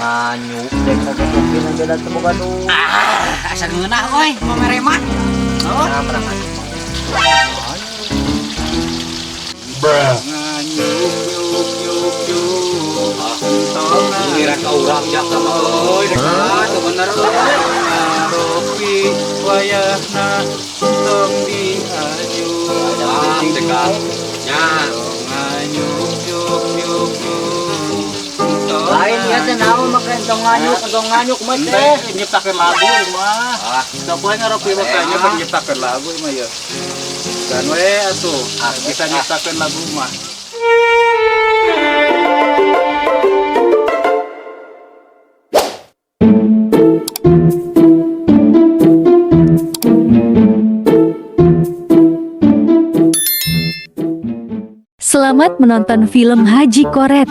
Nganyuk dek oge kopi na beda teu boga duit. Ah, asa ngeunah euy, mamere mah. Oh, Nah, menang nganyuk mah. Nganyuk yuk yuk yuk. Kira ka urang jak sama euy, rek teu bener euy. Ngaropi wayahna tong diaju. Ah, teh ka. Nya, Nganyuk yuk yuk yuk. Lain ya teh naon make entong nganyuk mah teh. Nyiptakeun lagu ieu mah. Ah, Sok we ngaropi mah kayaknya kan nyiptakeun lagu ieu mah ya. Kan we atuh bisa nyiptakeun lagu mah. Selamat menonton film Haji Koret.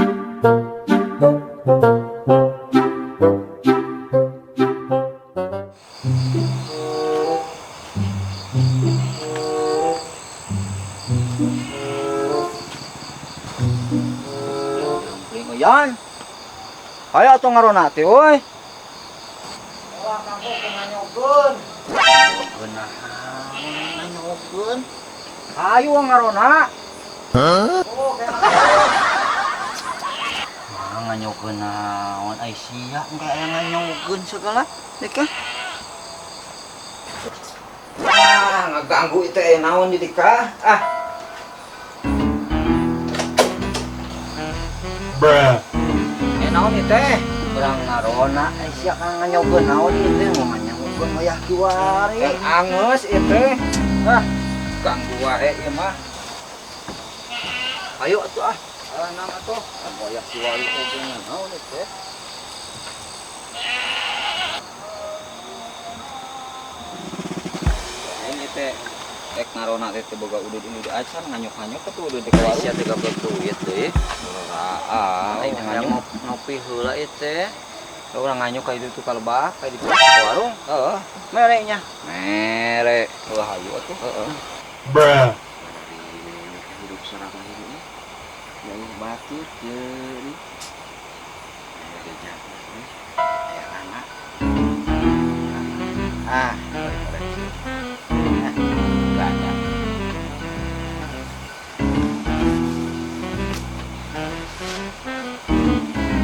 Beli yan. Hayo atuh ngarona teh euy. Wah, kamu nganyukeun. Geunah nganyukeun. Hayu ngarona. Hah? Oh, nganyukeun naon ai sia engke aya nganyukeun segala dek. Ah, ngaganggu itu aya naon di dika. Ah. Bruh. Naon ieu teh? Urang ngarona ai sia ka nganyukeun naon ieu teh mau nganyukeun wayah kiwari. Kan angeus ieu teh. Ah, ganggu wae ieu mah. Ayo atuh ah. Nang atuh. Wayah kiwari oge naon ieu teh? Ini teh rek ngarona teh teu boga udud-udud acan nganyuk-nganyuk atuh udud di warung. Sia teh goblok duit deui. Ah, Aing nganyuk. ngopi heula ieu teh. Urang nganyuk ka ditu ka lebak, ka ditu Ka warung. Heeh. Mere nya. Mere. Heuh hayu atuh. Heeh. Bruh. Hidup sorangan hidup nya. Jauh batur jeung aya jejak euy. Aya anak. Ah, Banyak.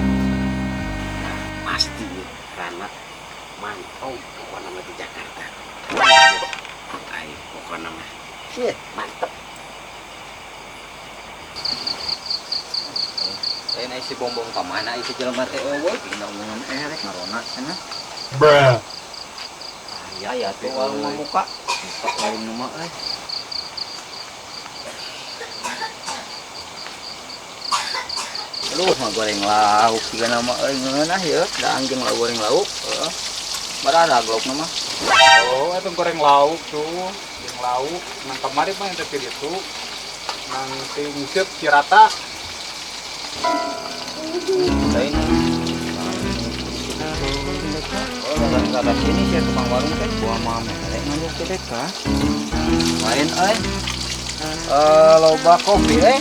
Nah, pasti Rana mantau pokoknya mah di Jakarta. Ai pokoknya mah Iya. mantep. Lain ai si bongbong ka mana isi jelema teh eueuh Tinggal omongan erek ngarona cenah. Bruh. Aya ya tuh warung mah muka. Buka warung nu mah euy. Aduh, mah goreng lauk siga nama euy ngeunah yeuh, da anjing lauk goreng lauk. Heeh. Barada laukna mah. Oh, eta goreng lauk tuh, goreng lauk. Nang kamari mah yang teh ditu. Nang ti nguseup Cirata. Lain. Oh, dagang ke sini sih tukang warung teh buah mah merek nganyuk teh ka. Lain euy. Loba kopi euy.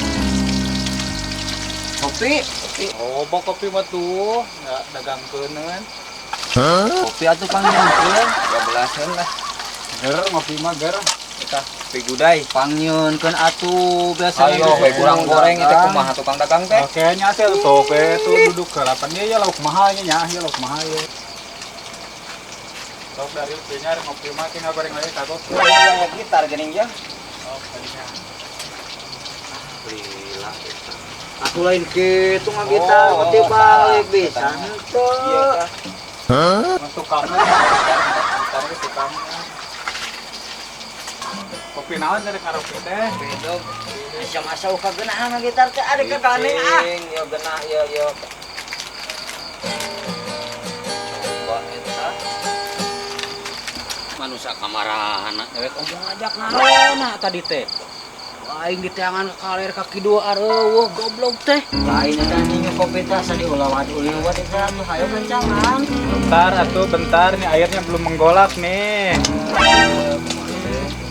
Kopi, kopi. Oh, bawa kopi mah tuh, nggak dagangkeun. Kopi atuh pangnyieunkeun, 12-an lah. Ger ngopi mah ger. Eta kopi gudai. Pangnyieunkeun atuh biasana Ayo, we kurang goreng itu kumaha tukang dagang teh. Kayaknya sih tuh oke tuh duduk ke lapannya ya lauk mahal nya ya lauk mahal ya. Lauk dari kayaknya ngopi mah tinggal goreng lagi kagok. Ya gitar geuning ya. Oh, tadinya. Lila. Aku lain kitu ngagitar Oh, peti balik salah. bisa henteu. Iya kah? Huh? Tukangnya, gitar ge tukangnya. Kopi naon dari ngaropi teh? Bedog. Asa masa uka geunah ngagitar teh ada ka ganeng ah. Yo genah yo yo. Coba eta. Manusia kamarana dewek omong ngajak ngarona tadi teh. Aing diteangan ka kaler ka kidul areueuh goblok teh. Lain eta ninyu kopi teh asa diulawat uliwat eta tuh hayo kencangan. Bentar atuh bentar nih airnya belum menggolak nih.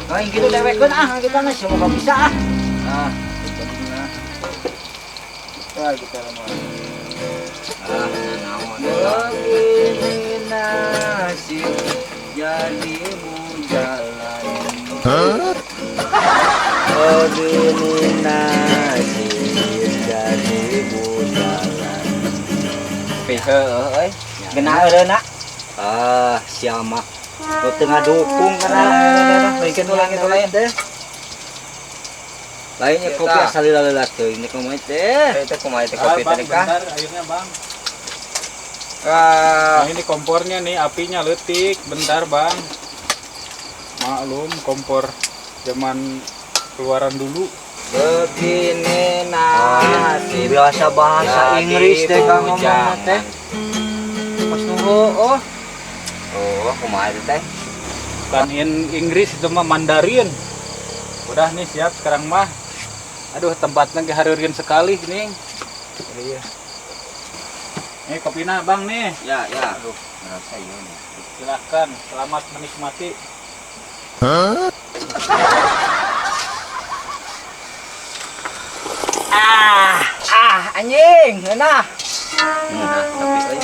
Lain kitu dewekeun ah kita mah semoga bisa ah. Nah, itu nah. Kita kita lemah. Ah, naon. Begini nasib jadi bujalan. Begini nasib jadi bujalan. Heuh euy. Geuna eureuna. Ah, sia mah. Nu teu ngadukung kana. Itu lain, itu lain. Teh. Lainnya kopi asal lila-lila teuing nih kumaha teh. Teh kumaha teh kopi Ah, Bang, teh kah? bentar airnya, Bang. Ah, Nah, ini kompornya nih, apinya letik. Bentar, Bang. Maklum, kompor zaman keluaran dulu. Begini nasib. Biasa bahasa Jadi Inggris teh kang ngomong bujangan. teh. Pas nunggu oh. Oh, kumaha itu teh? Bukan Inggris itu mah Mandarin. Udah nih siap sekarang mah. Aduh, tempatnya keharurin sekali nih. Iya. Nih kopina, Bang nih. Ya, ya. Aduh, ngerasa ieu nih. Silahkan, selamat menikmati. Ah, ah, anjing, ngeunah. Ngeunah, tapi euy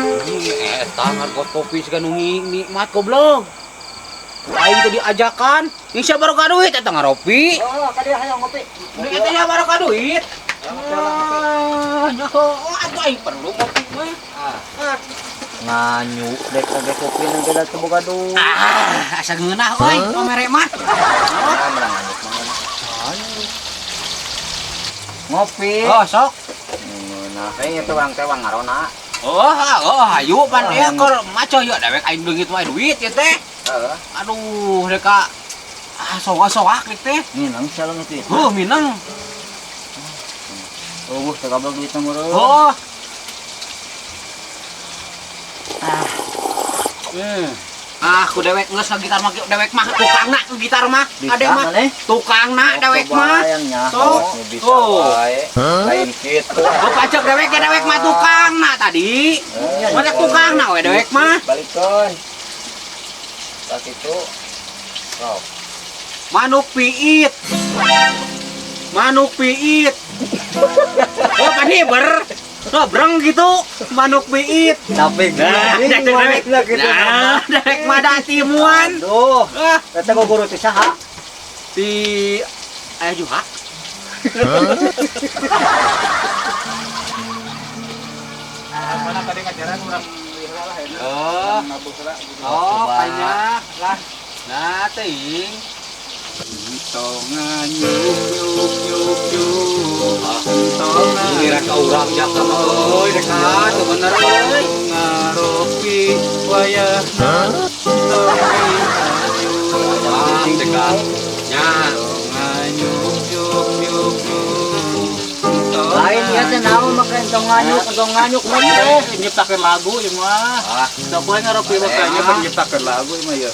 kopi. Eta ngargot kopi siga nu nikmat goblok. Aing teh diajakan, ini sia baru ka duit eta ngaropi. Oh, ka dieu hayang ngopi. Ini eta nya baru ka duit. Ah, nyaho, atuh aing perlu ngopi mah. Ah. Nganyu dek oge kopi nu beda teu boga duit. Ah, asa ngeunah euy, pamere mah. Ah, menang nganyuk mah. Ngopi. Oh, sok. Ngeunah. Eh, itu bang teh bang ngarona. Oh, oh, hayu pan ya kor maco yuk dewek aing beungit wae duit ieu teh. Heeh. Aduh, reka ah soak-soak rek teh. Minang calon itu. Heuh, minang. Oh, teu goblok duitna meureun. Oh. Ah. Ah, ku dewek geus ka gitar mah dewek mah tukangna ku gitar mah. Bisa Ade mah maneh? tukangna dewek mah. Sok. Sok. Bisa Tuh. wae. Lain kitu. Oh, pajak dewek ge dewek mah tukangna tadi. Mana tukangna we dewek mah. Balikeun. Tak itu. Sok. Manuk piit. Manuk piit. Oh, kan ber. Oh, breng gitu. Manuk piit. Tapi Nah, dewek Nah, dewek mah da timuan. Aduh, Ah, eta gua guru teh saha? di Ayah Juha. Mana tadi ngajaran orang heula lah ini. Oh. Nabung heula gitu. Oh, banyak lah. Nah, teuing. Tongan yuk yuk yuk yuk. Tongan Kira ka urang jak mah euy, rek teu bener euy. Ngaropi wayahna topi Ah, teh ka. Nya. Tongan yuk yuk yuk yuk. Lain ieu teh naon make entong nganyuk, entong nganyuk mah teh. Nyiptakeun lagu ieu mah. Ah, Sok we ngaropi mah kayaknya Ah. nyiptakeun lagu ieu mah ya.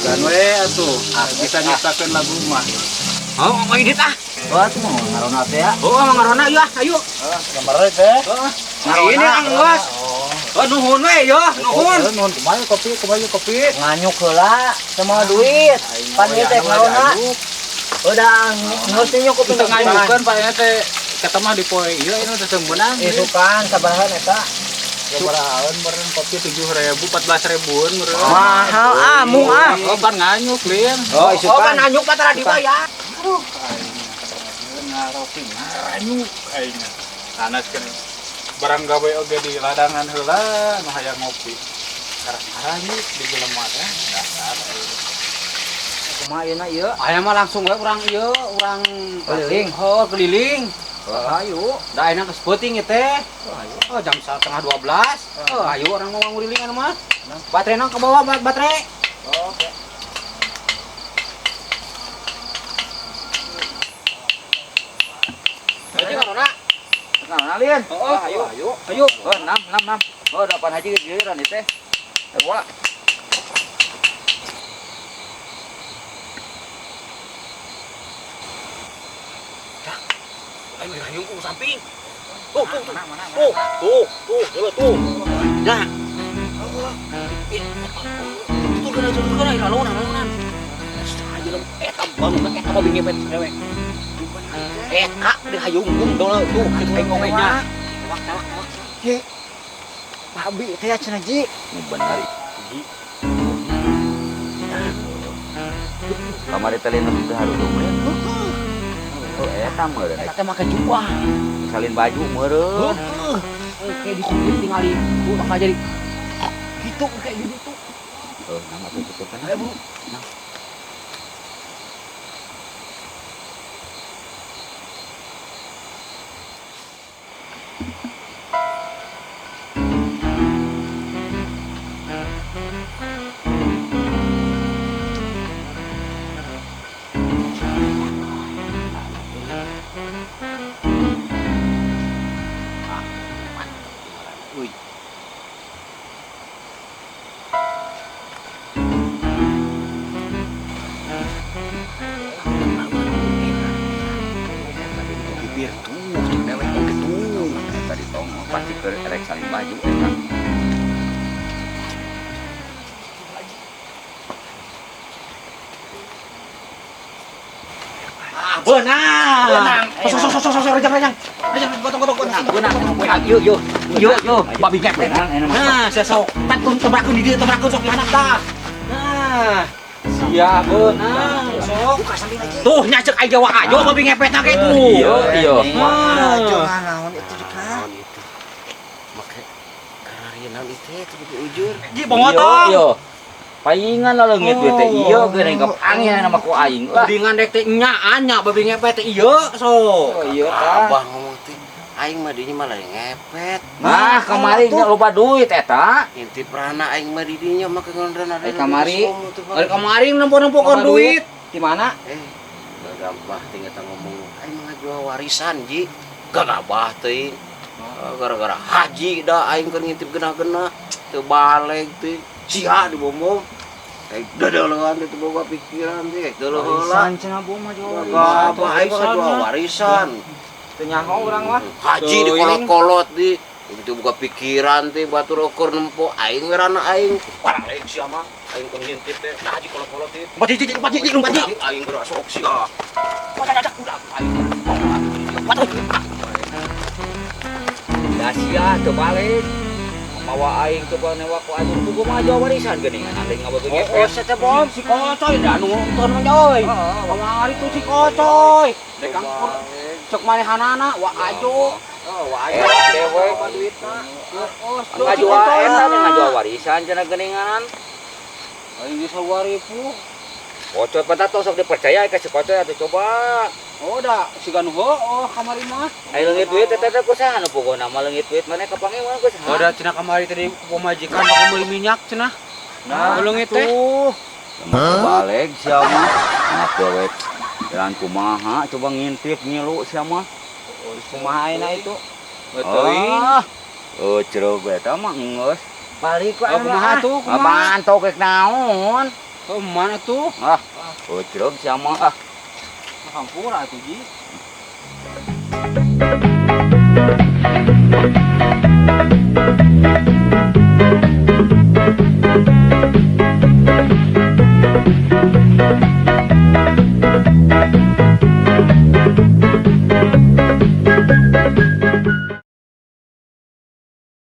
Kan we atuh bisa nyiptakeun lagu mah. oh, ngomong ini ah. Wah, tuh mau ngarona teh ya. Oh, ngarona yeuh, ayo. Gambar teh. Heeh. Ini anggeus. Oh, nuhun we yo, nuhun. Nuhun kumaha kopi, kumaha kopi. Nganyuk heula, teu mau duit. Pan ieu teh ngarona. Udah geus teh nyuk Teu nganyukeun Pak ini teh kata mah di poe ieu ini teh teu meunang. Isukan sabaraha eta? Sabarahaeun meureun kopi 7.000 14 ribuan meureun. Mahal ah, mung ah. Oh, pan nganyuk lin. Oh, Oh, isukan. kan anyuk mah tara dibayar. Ngaropi nganyuk aing. Panas kan. Barang gawe oge di ladangan heula nu hayang ngopi. Karena nganyuk di jelema teh. Dasar aing. Kumaha ieu na ieu? Aya mah langsung we urang ieu, urang Keliling. Oh, keliling. Ayo. Da ayeuna geus peuting ieu teh. Ayo. Oh, jam 11.30. Oh, ayo urang mau ngurilingan mah. Baterai nang ke bawah baterai. Oke. Ayo ngarona. Ngarona lin. Oh, ayo. ayo. Ayo. Oh, 6 6 6. Oh, 8 haji giliran ieu teh. Bola. Ayo hayung ku samping. Tuh, tuh, tuh. Tuh, tuh, tuh, tuh, tuh. Nah. Tuh, tuh, tuh, tuh, lalunan, lalunan. Aja eta bangun eta mah bingepet dewek. Eta di hayung gung dole tuh kitu aing oge nya. Tewak, tewak, tewak. Babi teh cenah Ji. Bener. Ji. Kamari teh lain teu harudung we. Oh, eta meureun. Eta teh make jubah. Salin baju meureun. Heeh. Kayak disupir tingali ku bakal jadi gitu kayak gitu. Oh, nama tuh tutupan. Ayo buru. Nah. Bibir tuh, cek dewek oge tuh. Eta ditong pasti keur erek salin baju eta. Ah, beunang. Beunang. Sok sok sok sok rejang rejang. Rejang gotong gotong gotong. Beunang, beunang. Yuk, yuk. Yuk, yuk. Babi ngepet. Beunang, enak. Nah, sia sok. Patun tebrakun di dieu tebrakun sok di handap tah. Nah. Sia beunang sok. Buka sambil lagi. Tuh nya ceuk aing Jawa ajo babi ngepet na ge tuh. Iya, iya. Wah, jangan naon itu deka. Naon itu? Make kararieu naon itu teh di ujur. Ji bongotong. Iya, iya. Paingan lah leungit we teh ieu geuning kapanggih nama ku aing lah. Dengan dek teh nyaan nya babi ngepet teh ieu sok. Oh iya tah. Abah ngomong teh aing mah dinya mah lain ngepet. Nah, kamari nya loba duit eta. Intip rana aing mah di dinya make ngondran ada. Eh, kamari. Ari kamari nempo-nempokeun duit. Di mana? Gagabah teh eta ngomong aing mah ngajual warisan ji. Gagabah teh. Gara-gara haji dah aing keur ngintip genah-genah teu baleg teh. Sia dibomong. Kayak dadaleuan teh teu boga pikiran teh. Deuleuh heula. Warisan cenah bom mah jual Gagabah aing mah ngajual warisan. Teu nyaho urang mah. Haji di kolot-kolot di itu buka pikiran teh batur ukur nempo aing werana aing. Balik sia mah aing keur ngintip teh. Nah haji kolot-kolot teh. Lompat ji, lompat ji, lompat ji. Aing geura sok sia. Lompat ajak udah aing. Lompat. Da sia teu balik. Mawa aing coba newak ku ajur ku mah jual warisan geuningan andai ngababi Oh, ngepet. sia teh bom si kocoy da anu nonton mah coy. Kamari tuh si kocoy. Dek kang cek manehanana wa ajo. Oh, wa ajo. Dewek duitna. Oh, Ngajual eta teh ngajual warisan cenah geuningan. Aing geus 2000. Kocoy pantat sok dipercaya ka si kocoy atuh coba. Oh, da siga nu heueuh kamari mah. Ai leungit duit eta teh ku saha nu pogona mah leungit duit maneh kapanggih mah ku saha. Oh, da cenah kamari tadi ku pamajikan bakal meuli minyak cenah. Nah, leungit teh. Balik sia mah. Anak dewek. Jalan kumaha coba ngintip ngilu sia mah. Kumaha ayeuna itu? Teuing. Oh, cerug eta mah geus. Balik ku Oh, kumaha tuh? Kumaha? Apaan tok rek naon? Oh, mana tuh? Ah, oh cerug sia mah ah. Hampura atuh ji.